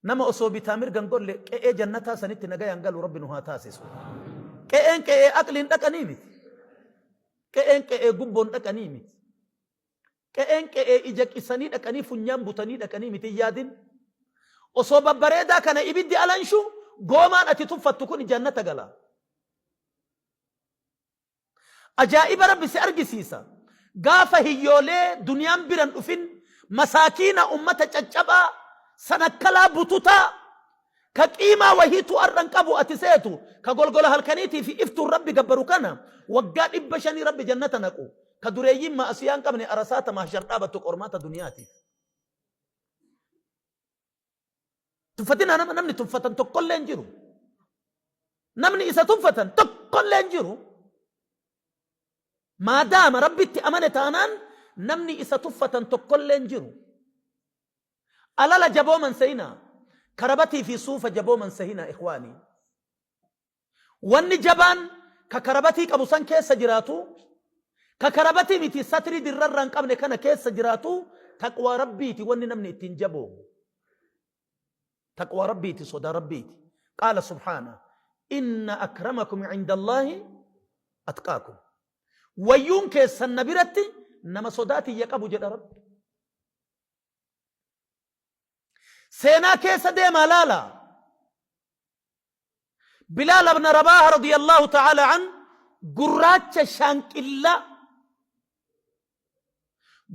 Nama osoo bitaa mirga hin golle qe'ee jannataa sanitti nagayaan galu Rabbi nu haa taasisu. Qe'een qe'ee aqliin dhaqanii miti. Qe'een qe'ee gubboon dhaqanii miti. Qe'een qe'ee ija qisanii dhaqanii funyaan butanii dhaqanii miti hin yaadin. Osoo babbareedaa kana ibiddi alanshu goomaan ati tuffattu kun jannata gala. Ajaa'iba Rabbi si argisiisa. Gaafa hiyyoolee duniyaan biran dhufin masaakiina ummata caccabaa sanakkalaa bututaa ka qiimaa wahiituu arra hin qabu ati seetu ka golgola halkaniitii fi iftuun Rabbi gabbaru kana waggaa 500 Rabbi jannata naqu ka dureeyyiin ma'asiyaa hin qabne arasaata mahshar dhaabattu qormaata duniyaatiif. Tuffatinaa nama namni tuffatan tokkollee hin jiru. Namni isa tuffatan tokkollee hin jiru. Maadaama Rabbitti amane taanaan namni isa tuffatan tokkollee hin jiru. Alala jabooman seyinaa. Karabatii fi suufa jabooman sehinaa ikhwaanii. Wanni jabaan ka karabatii qabu san keessa jiraatu, ka karabatii miti satrii dirrarraa hin qabne kana keessa jiraatu taqwaa Rabbiiti wanni namni ittiin jaboomu. Taqwaa Rabbiiti sodaa Rabbiiti. Qaala subhaana inna akramakum indallaahi atqaakum. Wayyuun keessan na biratti nama sodaa tiyya qabu jedha Rabbi. Seenaa keessa deemaa laala. Bilaal ibn Rabaah radiyallahu ta'ala an gurraacha shaanqillaa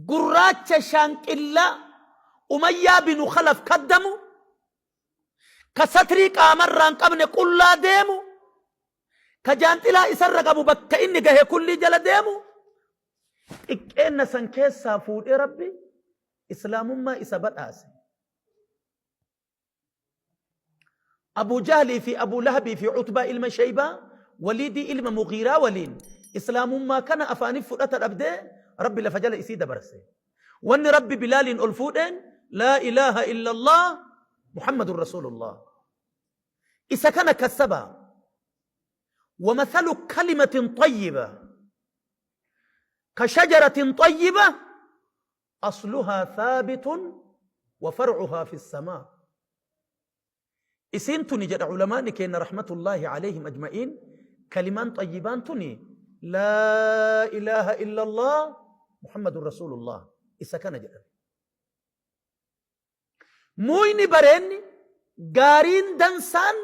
gurraacha shaanqillaa Umayyaa binu Khalaf kaddamu ka satrii qaamarraa hin qabne qullaa deemu ka jaanxilaa isarra qabu bakka inni gahe kullii jala deemu xiqqeenna san keessaa fuudhee Rabbi islaamummaa isa badhaase. Abuu Jahlii fi Abuu Lahabii fi Utbaa ilma Shaybaa, Waliidii ilma Mughiiraa waliin Islaamummaa kana afaanif fudhata dhabdee Rabbi lafa jala isii dabarse. Wanni Rabbi Bilaaliin ol fuudheen Laa ilaaha illallah Muhammadun Rasuulullah. Isa kana kassabaa. Wamathalu kalimatin xayyiba ka shajaratin xayyiba asluhaa thaabitun wa far'uhaa fi samaa. Isiin tuni jedha ulamaani keenna rahmatullaahi alayhim ajma'iin kalimaan xayyibaan tuni laa ilaaha illallah muhammadun rasuulullah isa kana jedhan. Muuyni bareenni gaariin dansaan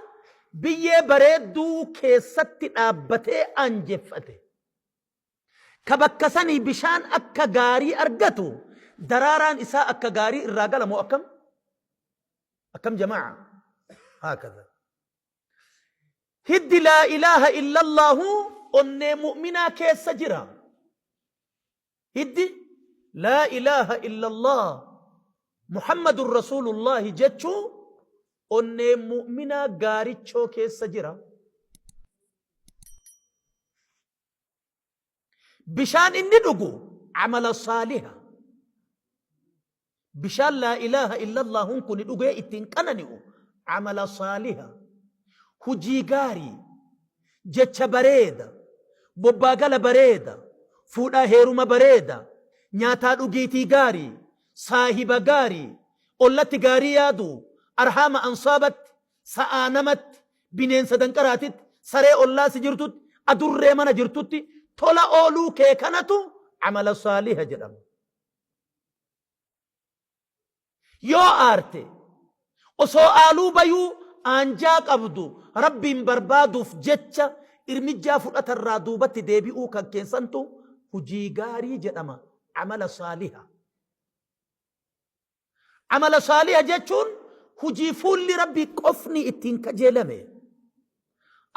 biyyee bareedduu keessatti dhaabbatee aanjeffate. Ka bakka sanii bishaan akka gaarii argatu daraaraan isaa akka gaarii irraa gala moo akkam? Akkam jamaa'a? Haakaza. Hiddi laa ilaaha illallaahu onnee mu'minaa keessa jira. Hiddi laa ilaaha illallah Muhammadun Rasuulullaahi jechuu onnee mu'minaa gaarichoo keessa jira. Bishaan inni dhugu amala saaliha. Bishaan laa ilaaha illallaahun kuni dhugee ittiin qanani'u amala saaliha. Hujii gaarii, jecha bareeda, bobbaagala bareeda, fuudhaa heeruma bareeda, nyaataa dhugiitii gaarii, saahiba gaarii, ollatti gaarii yaaduu, arhaama ansaabatti, sa'aa namatti, bineensa danqaraatitti, saree ollaa si jirtutti, adurree mana jirtutti tola ooluu kee kanatu amala saaliha jedhama. Yoo aarte osoo aaluu bayuu aanjaa qabdu Rabbiin barbaaduuf jecha irmijjaa fudhatarraa duubatti deebi'uu kan keessantu hujii gaarii jedhama amala saaliha. Amala saaliha jechuun hujii fuulli Rabbii qofni ittiin kajeelame.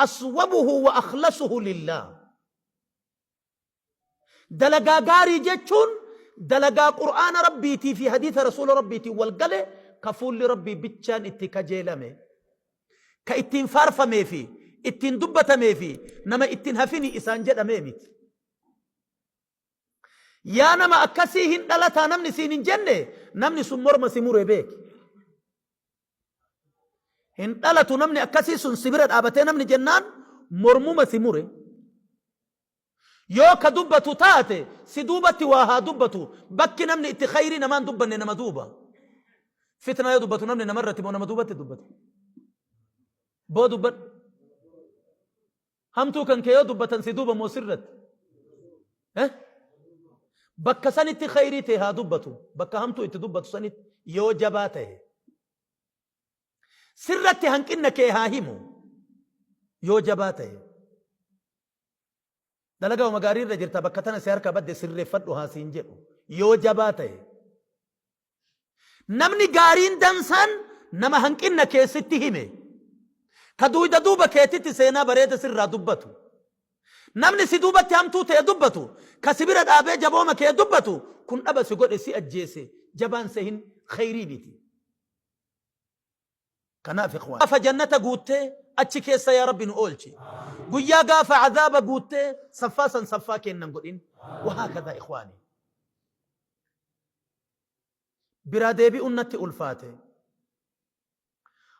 Aswabuhu wa akhlasuhu lillah. Dalagaa gaarii jechuun dalagaa Qur'aana Rabbiitii fi hadiisa Rasuula Rabbiitiin wal gale ka fuulli Rabbii bichaan itti kajeelame. Ka ittiin faarfamee fi ittiin dubbatamee fi nama ittiin hafini isaan jedhamee miti. Yaa nama akkasii hin dhalataa namni siin hin jenne namni sun morma si mure beeki. Hin dhalatu namni akkasii sun si bira dhaabatee namni jennaan mormuma si mure. Yoo ka dubbatu taate si duubatti waa haa dubbatu bakki namni itti khayrii namaan dubbanne nama duuba. Fitnaa yoo dubbatu namni namarratti moo nama duubatti dubbata? Boo dubbadhu. Hamtuu kan kee yoo dubbatan si duuba moo sirratti? Eh? Bakka sanitti khayrii ta'e haa dubbatu. Bakka hamtuu itti dubbatu sanitti yoo jabaa ta'e. Sirratti hanqinna kee haa himu. Yoo jabaa ta'e. Dalagaa uma gaarii irra jirta bakka tana si harka badde sirreeffadhu haa siin jedhu. Yoo jabaa ta'e. Namni gaariin dansaan nama hanqinna kee sitti hime. Ka duuyda duuba keetitti seenaa bareeda sirraa dubbatu. Namni si duubatti hamtuu ta'e dubbatu, ka si bira dhaabee jabooma kee dubbatu, kun dhaba si godhe si ajjeese jabaan sehin kheyrii miti. Kanaaf ikhwaan. Gaafa jannata guuttee achi keessa yaa Rabbi nu oolchi. Guyyaa gaafa azaaba guuttee saffaa san saffaa keennan godhin. Wahaakadha ikhwaani. Biraa deebi'uun natti ulfaate.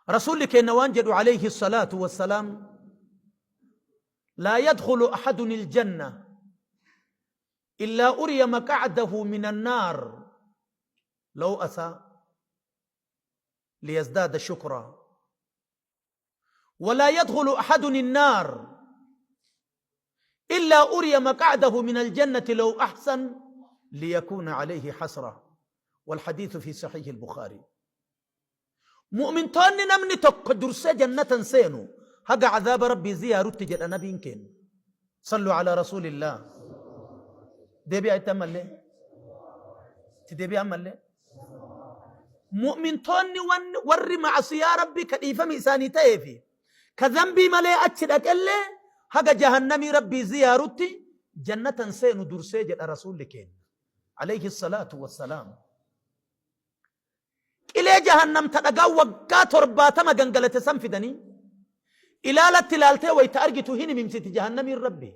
Rasuulli keenna waan jedhu alayhi salaatu wassalaam laa yadkhulu ahadun iljanna illaa uriya maqacdahu min annaar law asaa liyazdaada shukraa walaa yadkhulu ahadun innaar illaa uriya maqacdahu min aljannati law ahsan liyakuuna alayhi hasra walhadiithu fi sahihi albukhaari. Mu'mintoonni namni tokko dursee jannata hin seenu haga azaaba Rabbii ziyaarutti jedha nabiin keenya. Sallu alaa rasuulillah. Deebi'aa itti ammallee. Itti deebi'aa ammallee. Mu'mintoonni warri ma'asiyaa Rabbii ka dhiifami isaanii ta'ee fi ka zambii malee achi dhaqellee haga jahannamii Rabbii ziyaarutti jannata hin seenu dursee jedha rasuulli keenya. Alayhi salaatu wassalaam. Qilee jahannam ta dhagaan waggaa 70 gangalate san fidanii ilaalatti ilaaltee wayta argitu hin himimsiti jahannamiin Rabbi.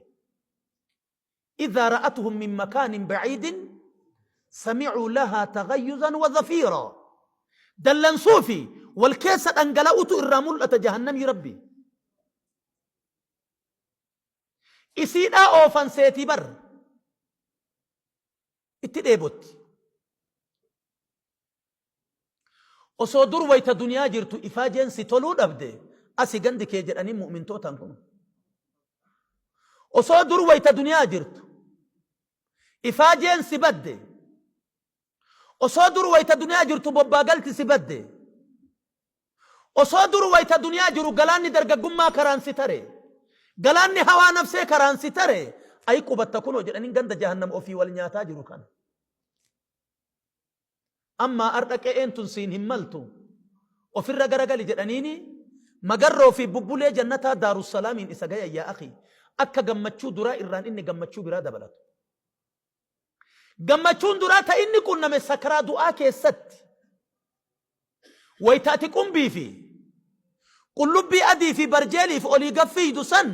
Idhaa ra'atuhum min makaanin ba'iidin sami'uu lahaa taghayyuzan wa zafiira. Dallansuu fi wal keessa dhangala'utu irraa mul'ata jahannamii Rabbi. Isiidhaa oofan seetii bar. Itti dheebotti. Osoo dur wayta duniyaa jirtu ifaajeen si toluu dhabde asi gandi kee jedhanii mu'mintootaan kun. Osoo dur wayta duniyaa jirtu ifaajeen si badde. Osoo dur wayta duniyaa jirtu bobbaa galti si badde. Osoo dur wayta duniyaa jiru galaanni dargaggummaa karaan si tare. Galaanni hawaa nafsee karaan si tare. Ayi qubatta kunoo jedhaniin ganda jahannam ofii wal nyaataa jiru kana. Ammaa ardha qe'een tun siin hin maltu. Ofirra garagali jedhaniini magarroo fi bubbulee jannataa Daarussalaamiin isa gayan yaa akhi. Akka gammachuu duraa irraan inni gammachuu biraa dabalatu. Gammachuun duraa ta inni qunname sakraa du'aa keessatti. Wayta ati qumbii fi qullubbii adii fi barjeeliif olii gad fiiydu san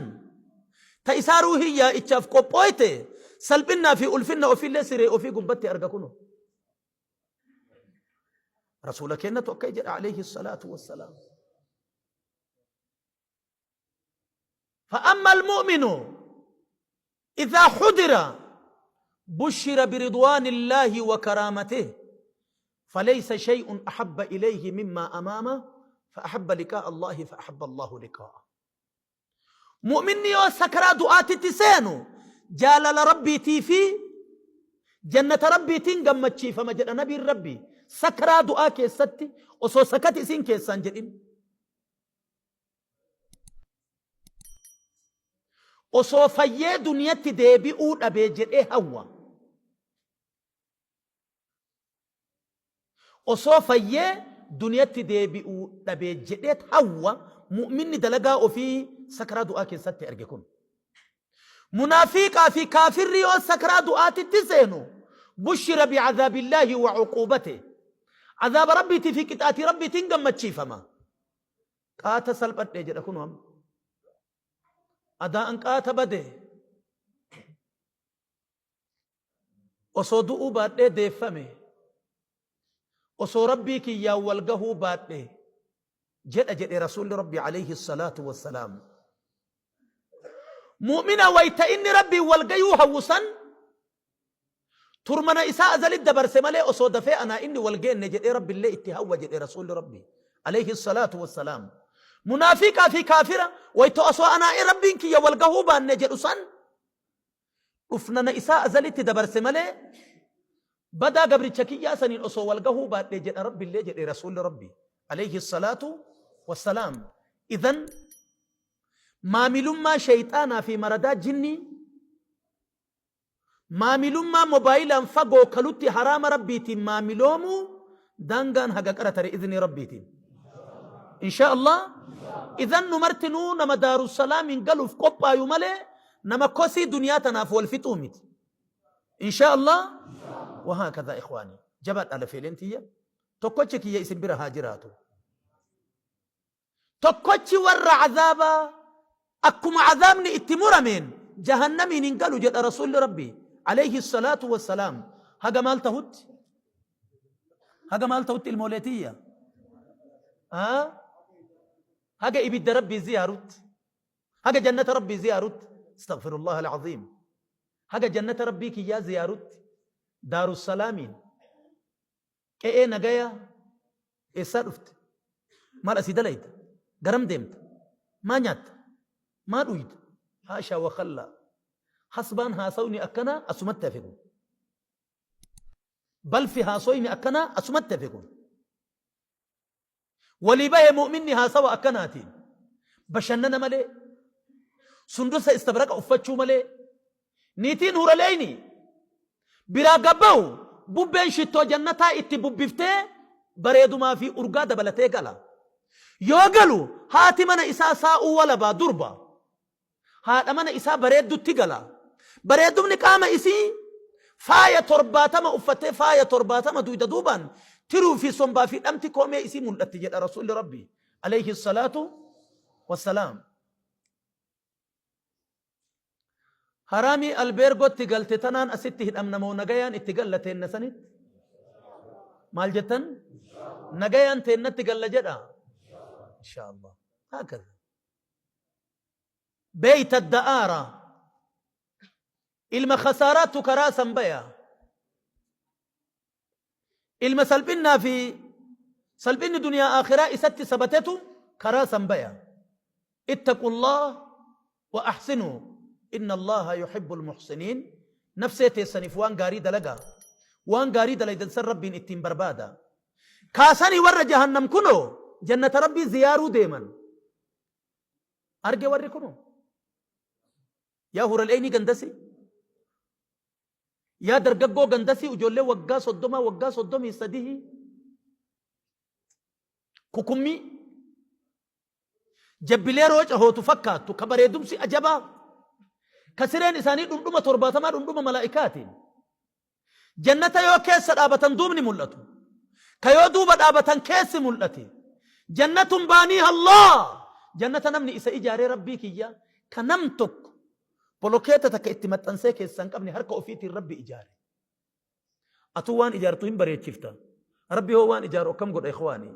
ta isaa ruuhiin yaa'ichaaf qophooyte salphinnaa fi ulfinna ofiillee siree ofii gubbatti arga kuno. Rasuula keennatu akka jedha alayhi salaatu wassalaam. فأما المؤمن إذا حضر بشر برضوان الله وكرامته فليس شيء أحب إليه مما أمامه فأحب لقاء الله فأحب الله لقاءه. مؤمن يو سكرا دعاتي سينو جالل ربي تيفي جنة ربي تين قمتشي فما جد نبي ربي سكرا دعا كيستي وصو سكتي سين كيسان جدين Osoo fayyee duniyatti deebi'uu dhabee jedhee hawwa. Osoo fayyee duniyatti deebi'uu dhabee jedheet hawwa mu'minni dalagaa ofii sakraa du'aa keessatti arge kun. Munaafiiqaa fi kaafirri yoo sakraa du'aatitti seenu bushira bi'azaabillaahi wa uquubate. Azaaba Rabbiitii fi qixaatii Rabbiitiin gammachiifama. Qaata salphadhe jedha kunoo amma. Adaa'an qaata bade. Osoo du'uu baadhee deeffame. Osoo Rabbii kiyyaan wal gahuu baadhe jedha jedhe Rasuulli Rabbi alayhi salaatu wassalaam. Mu'mina wayta inni Rabbiin wal gayuu hawwu san Turmana isaa azalit dabarse malee osoo dafee anaa inni wal geenne jedhee Rabbillee itti hawwa jedhe Rasuulli Rabbi alayhi salaatu wassalaam. Munaafiqaa fi kaafira wayta osoo anaa Rabbiin kiyya wal gahuu baanne jedhu san dhufnana isaa azalitti dabarse malee badaa gabricha kiyyaa saniin osoo wal gahuu baadhe jedha Rabbillee jedhe Rasuulli Rabbi alayhi salaatu wassalaam. Idan maamilummaa sheyxaanaa fi maradaa jinnii Maamilummaa mobaayilaan fagoo kalutti haraama Rabbiitiin maamiloomuu daangaan haga qara tare iznii Rabbiitiin. Inshaa Allah idan nu martinuu nama Daarussalaamiin galuuf qophaayu malee nama kosii duniyaa tanaaf wal fixuu miti. Inshaa Allah wahaakadha ikhwaani jabaadha lafeeleen tiyya tokkochi kiyya isin bira haa jiraatu. Tokkochi warra azaabaa akkuma azaabni itti murameen jahannamiin hin galu jedha Rasuulli Rabbii alayhi salaatu wassalaam. Haga maal tahutti? Haga maal tahutti ilmoolee tiyya? Haga ibidda Rabbii ziyaarutti. Haga jannata Rabbii ziyaarutti. Astaghfirullah al-aziim. Haga jannata Rabbii kiyyaa ziyaarutti. Daarussalaamiin. Qe'ee nagayaa eessaa dhufte? Maal asii dalayda? Garam deemta? Maa nyaatta? Maa dhuyda? Haashaa wa kallaa. Hasbaan haasawni akkanaa asumatti hafe kun. Balfi haasoyni akkanaa asumatti hafe kun. Walii bahe mu'minni haasawa akkanaatiin bashannana malee, sundusa istabraqa uffachuu malee, niitiin huraleyni biraa gabbahu bubbeen shittoo jannataa itti bubbiftee bareedumaa fi urgaa dabalatee gala. Yoo galu haati mana isaa saa'uu walabaa durba. Haadha mana isaa bareeddutti gala. Bareedumni qaama isii faaya 70 uffattee faaya 70 duyda duubaan tiruu fi sombaa fi dhamti koomee isii mul'atti jedha Rasuulli Rabbii alayhi salaatu wassalaam. Haraamii albeergotti galte tanaan asitti hidhamna moo nagayaan itti galla teenna sanitti? Maal jettan? Nagayaan teennatti galla jedha. Inshaallah. Hakaza. Beeyta da'aara. Ilma khasaaraattu karaa san baya. Ilma salphinnaa fi salphinni duniyaa aakhiraa isatti sabatetu karaa san baya. Ittaqullah wa ahsinuu inna Allaha yuhibbul muhsiniin. Nafsee teessaniif waan gaarii dalagaa. Waan gaarii dalaydan san Rabbiin ittiin barbaada. Kaasanii warra jahannam kunoo jannata Rabbii ziyaaruu deeman. Arge warri kunoo. Yaa hural'eynii gandasii. Yaa dargaggoo gandasii ijoollee waggaa 30 waggaa 33 kukummii jabbilee rooca hootu fakkaattu ka bareedumsi ajabaa ka sireen isaanii dhundhuma 70 dhundhuma malaa'ikaatiin Jannata yoo keessa dhaabatan duubni mul'atu. Ka yoo duuba dhaabatan keessi mul'ati. Jannatun baaniiha Allah. Jannata namni isa ijaaree Rabbii kiyya ka nam tokko bolokeeta takka itti maxxansee keessa hin qabne harka ofiitiin Rabbi ijaare. Atuu waan ijaartu hin bareechifta. Rabbi hoo waan ijaaru akkam godha ikhwaanii.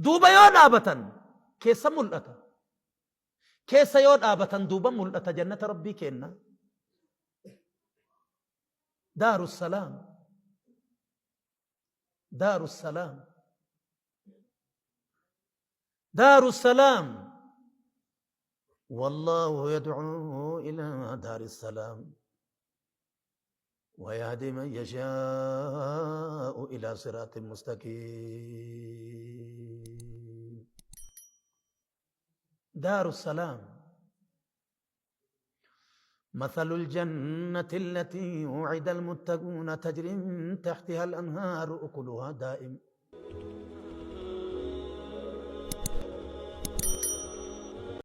Duuba yoo dhaabatan keessa mul'ata. Keessa yoo dhaabatan duuba mul'ata jannata Rabbii keenna. Daaru salaam. Daaru salaam. Daaru salaam. Wallaahu yad'uu ilaa daari salaam. ويهدي من يشاء إلى صراط مستقيم دار السلام مثل الجنة التي وعد المتقون تجري من تحتها الأنهار أكلها دائم.